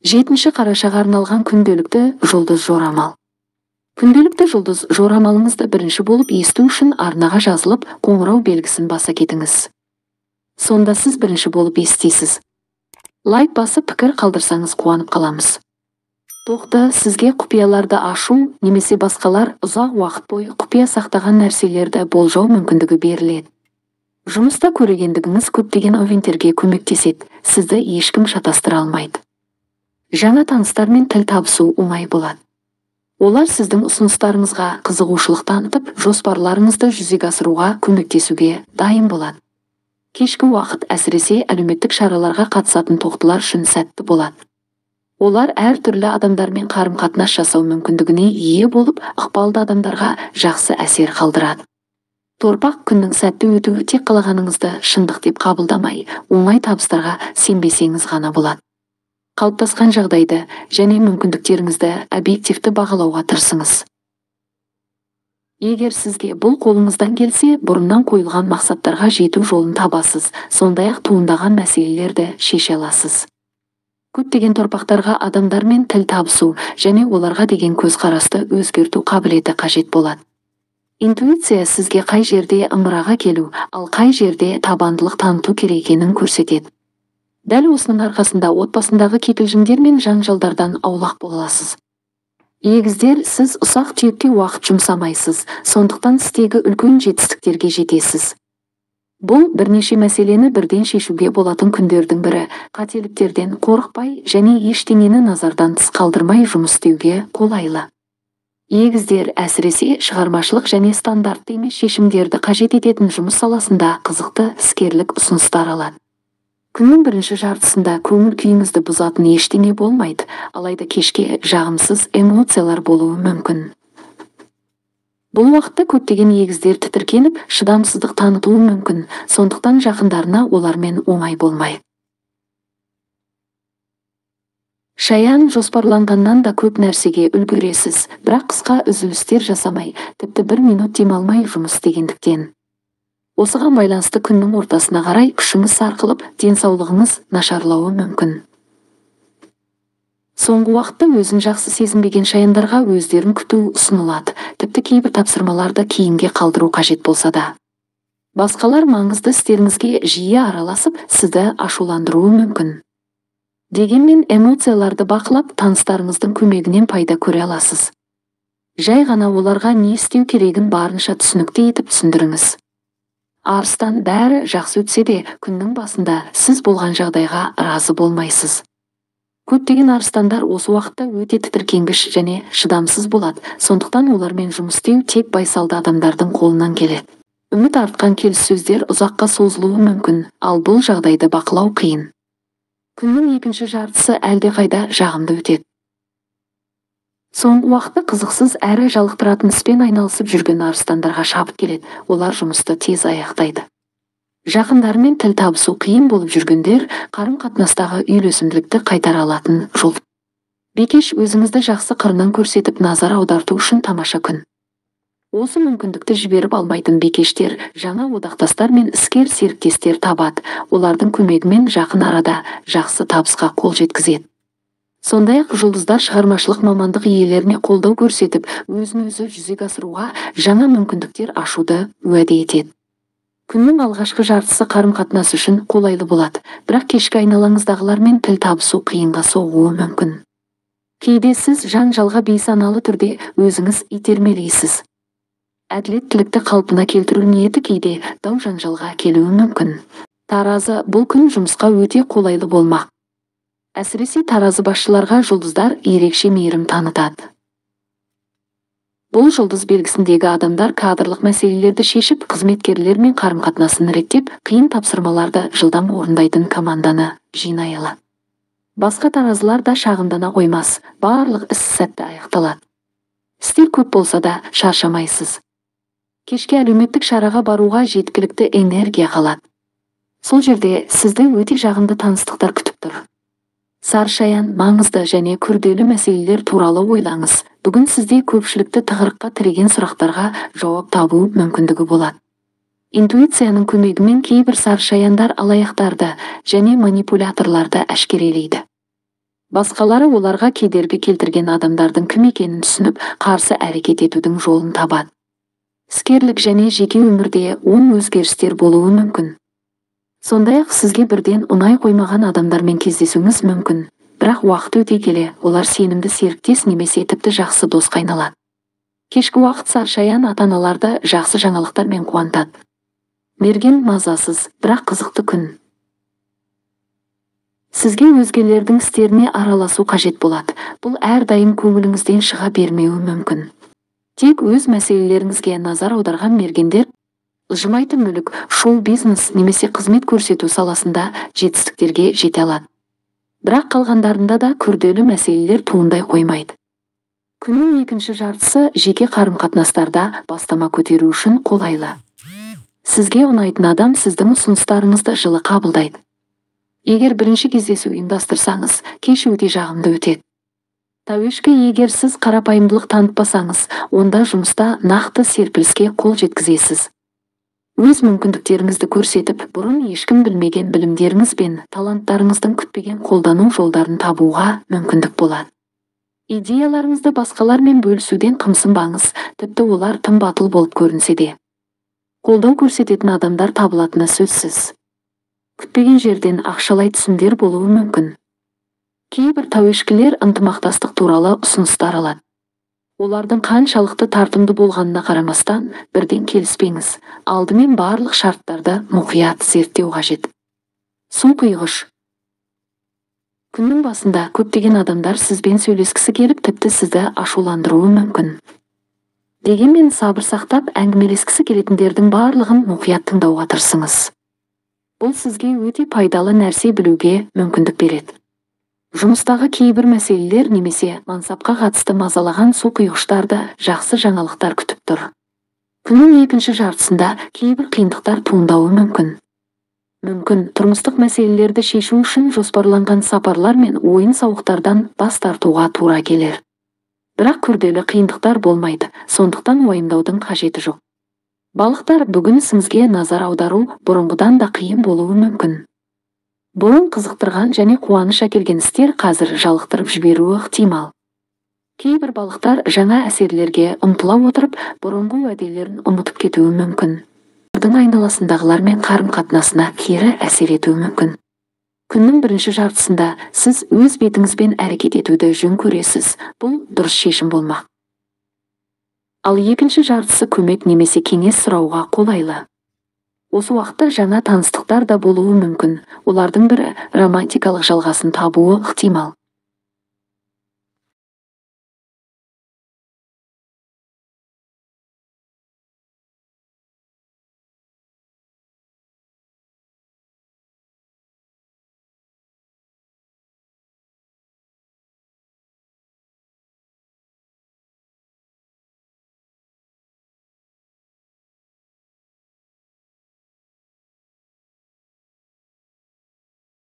7 қарашаға арналған күнделікті жұлдыз жорамал. Күнделікті жұлдыз жорамалыңызды бірінші болып есту үшін арнаға жазылып, қоңырау белгісін баса кетіңіз. Сонда сіз бірінші болып естисіз. Лайк басып пікір қалдырсаңыз қуанып қаламыз. Тоқты, сізге құпияларды ашу немесе басқалар ұзақ уақыт бойы құпия сақтаған нәрселерді болжау мүмкіндігі беріледі. Жұмыста көрегендігіңіз көптеген овентерге көмектеседі, сізді ешкім шатастыра алмайды. Жаңа таныстармен тіл табысу оңай болады. Олар сіздің ұсыныстарыңызға қызығушылық танытып, жоспарларыңызды жүзеге асыруға көмектесуге дайын болады. Кешкі уақыт әсіресе әлеуметтік шараларға қатысатын тоқтылар үшін сәтті болады. Олар әртүрлі адамдармен қарым-қатынас жасау мүмкіндігіне ие болып, ықпалды адамдарға жақсы әсер қалдырады. Торпақ, күннің сәтті өтуі тек қалағаныңызды шындық деп қабылдамай, оңай табыстарға сенбесеңіз ғана болады. Қалыптасқан жағдайды және мүмкіндіктеріңізді объективті бағалауға тырысыңыз. Егер сізге бұл қолыңыздан келсе, бұрыннан қойылған мақсаттарға жету жолын табасыз, сондай-ақ туындаған мәселелерді шеше аласыз. Көптеген торпақтарға адамдармен тіл табысу және оларға деген көзқарасты өзгерту қабілеті қажет болады. Интуиция сізге қай жерде ымыраға келу, ал қай жерде табандылық таныту керек екенін көрсетеді. Дәл осының арқасында отбасындағы кикілжіңдер мен жанжалдардан аулақ боласыз. Егіздер, сіз ұсақ түйекке уақыт жұмсамайсыз, сондықтан істегі үлкен жетістіктерге жетесіз. Бұл бірнеше мәселені бірден шешуге болатын күндердің бірі. Қателіктерден қорықпай және ештеңені назардан тыс қалдырмай жұмыс істеуге қолайлы. Егіздер әсіресе шығармашылық және стандартты емес шешімдерді қажет ететін жұмыс саласында қызықты іскерлік ұсыныстар алады. Күннің бірінші жартысында көңіл күйіңізді бұзатын ештеңе болмайды, алайда кешке жағымсыз эмоциялар болуы мүмкін. Бұл уақытта көптеген егіздер тітіркеніп, шыдамсыздық танытуы мүмкін, сондықтан жақындарына олармен оңай болмайды. Шаян, жоспарланғаннан да көп нәрсеге үлгересіз, бірақ қысқа үзілістер жасамай, тіпті бір минут демалмай жұмыс істегендіктен. Осыған байланысты күннің ортасына қарай күшіңіз сарқылып, денсаулығыңыз нашарлауы мүмкін. Соңғы уақытта өзін жақсы сезінбеген шаяндарға өздерін күту ұсынылады, тіпті кейбір тапсырмаларды кейінге қалдыру қажет болса да. Басқалар маңызды істеріңізге жиі араласып, сізді ашуландыруы мүмкін. Дегенмен эмоцияларды бақылап, таныстарыңыздың көмегінен пайда көре аласыз. Жай ғана оларға не істеу керегін барынша түсінікті етіп түсіндіріңіз. Арыстан, бәрі жақсы өтсе де, күннің басында сіз болған жағдайға разы болмайсыз. Көптеген арыстандар осы уақытта өте тітіркенгіш және шыдамсыз болады, сондықтан олармен жұмыс істеу тек байсалды адамдардың қолынан келеді. Үміт артқан келіссөздер ұзаққа созылуы мүмкін, ал бұл жағдайды бақылау қиын. Күннің екінші жартысы әлдеқайда жағымды өтеді. Соңғы уақытта қызықсыз әрі жалықтыратын іспен айналысып жүрген арыстандарға шабыт келеді, олар жұмысты тез аяқтайды. Жақындарымен тіл табысу қиын болып жүргендер қарым-қатынастағы үйлесімділікті қайтара алатын жол. Бикеш, өзіңізді жақсы қырынан көрсетіп назар аударту үшін тамаша күн. Осы мүмкіндікті жіберіп алмайтын бикештер жаңа одақтастар мен іскер серіктестер табады, олардың көмегімен жақын арада жақсы табысқа қол жеткізеді. Сондай-ақ жұлдыздар шығармашылық мамандық иелеріне қолдау көрсетіп, өзін-өзі жүзеге асыруға жаңа мүмкіндіктер ашуды уәде етеді. Күннің алғашқы жартысы қарым-қатынас үшін қолайлы болады, бірақ кешкі айналаңыздағылармен тіл табысу қиынға соғуы мүмкін. Кейде сіз жанжалға бейсаналы түрде өзіңіз итермелейсіз. Әділеттілікті қалпына келтіру ниеті кейде дау-жанжалға әкелуі мүмкін. Таразы, бұл күн жұмысқа өте қолайлы болмақ. Әсіресе таразы басшыларға жұлдыздар ерекше мейірім танытады. Бұл жұлдыз белгісіндегі адамдар кадрлық мәселелерді шешіп, қызметкерлермен қарым-қатынасын реттеп, қиын тапсырмаларды жылдам орындайтын команданы жинай алады. Басқа таразылар да шағымдана қоймас, барлық іс сәтті аяқталады. Істер көп болса да шаршамайсыз. Кешке әлеуметтік шараға баруға жеткілікті энергия қалады. Сол жерде сізді өте жағымды таныстықтар күтіп тұр. Саршаян, маңызды және күрделі мәселелер туралы ойлаңыз. Бүгін сізде көпшілікті тығырыққа тіреген сұрақтарға жауап табу мүмкіндігі болады. Интуицияның көмегімен кейбір саршаяндар алаяқтарды және манипуляторларды әшкерелейді. Басқалары оларға кедергі келтірген адамдардың кім екенін түсініп, қарсы әрекет етудің жолын табады. Іскерлік және жеке өмірде оң өзгерістер болуы мүмкін. Сондай-ақ сізге бірден ұнай қоймаған адамдармен кездесуіңіз мүмкін, бірақ уақыт өте келе олар сенімді серіктес немесе тіпті жақсы досқа айналады. Кешкі уақыт саршаян ата-аналарды жақсы жаңалықтармен қуантады. Мерген мазасыз, бірақ қызықты күн. Сізге өзгелердің істеріне араласу қажет болады. Бұл әрдайым көңіліңізден шыға бермеуі мүмкін. Тек өз мәселелеріңізге назар аударған мергендер жылжымайтын мүлік, шоу-бизнес немесе қызмет көрсету саласында жетістіктерге жете алады. Бірақ қалғандарында да күрделі мәселелер туындай қоймайды. Күннің екінші жартысы жеке қарым-қатынастарда бастама көтеру үшін қолайлы. Сізге ұнайтын адам сіздің ұсыныстарыңызды жылы қабылдайды. Егер бірінші кездесу ұйымдастырсаңыз, кеш өте жағымды өтеді. Тәуешкі, егер сіз қарапайымдылық танытпасаңыз, онда жұмыста нақты серпіліске қол жеткізесіз. Өз мүмкіндіктеріңізді көрсетіп, бұрын ешкім білмеген білімдеріңіз бен таланттарыңыздың күтпеген қолдану жолдарын табуға мүмкіндік болады. Идеяларыңызды басқалармен бөлісуден қымсынбаңыз, тіпті олар тым батыл болып көрінсе де. Қолдау көрсететін адамдар табылатыны сөзсіз. Күтпеген жерден ақшалай түсімдер болуы мүмкін. Кейбір тәуешкілер ынтымақтастық туралы ұсыныстар алады. Олардың қаншалықты тартымды болғанына қарамастан, бірден келіспеңіз. Алдымен барлық шарттарды мұқият зерттеу қажет. Су құйғыш. Күннің басында көптеген адамдар сізбен сөйлескісі келіп, тіпті сізді ашуландыруы мүмкін. Дегенмен сабыр сақтап, әңгімелескісі келетіндердің барлығын мұқият тыңдауға тырысыңыз. Бұл сізге өте пайдалы нәрсе білуге мүмкіндік береді. Жұмыстағы кейбір мәселелер немесе мансапқа қатысты мазалаған су құйғыштарды жақсы жаңалықтар күтіп тұр. Күннің екінші жартысында кейбір қиындықтар туындауы мүмкін. Мүмкін тұрмыстық мәселелерді шешу үшін жоспарланған сапарлар мен ойын-сауықтардан бас тартуға тура келер. Бірақ күрделі қиындықтар болмайды, сондықтан уайымдаудың қажеті жоқ. Балықтар, бүгін ісіңізге назар аудару бұрынғыдан да қиын болуы мүмкін. Бұрын қызықтырған және қуаныш әкелген істер қазір жалықтырып жіберуі ықтимал. Кейбір балықтар жаңа әсерлерге ұмтыла отырып, бұрынғы уәделерін ұмытып кетуі мүмкін. Олардың айналасындағылармен қарым-қатынасына кері әсер етуі мүмкін. Күннің бірінші жартысында сіз өз бетіңізбен әрекет етуді жөн көресіз. Бұл дұрыс шешім болмақ. Ал екінші жартысы көмек немесе кеңес сұрауға қолайлы. Осы уақытта жаңа таныстықтар да болуы мүмкін. Олардың бірі романтикалық жалғасын табуы ықтимал.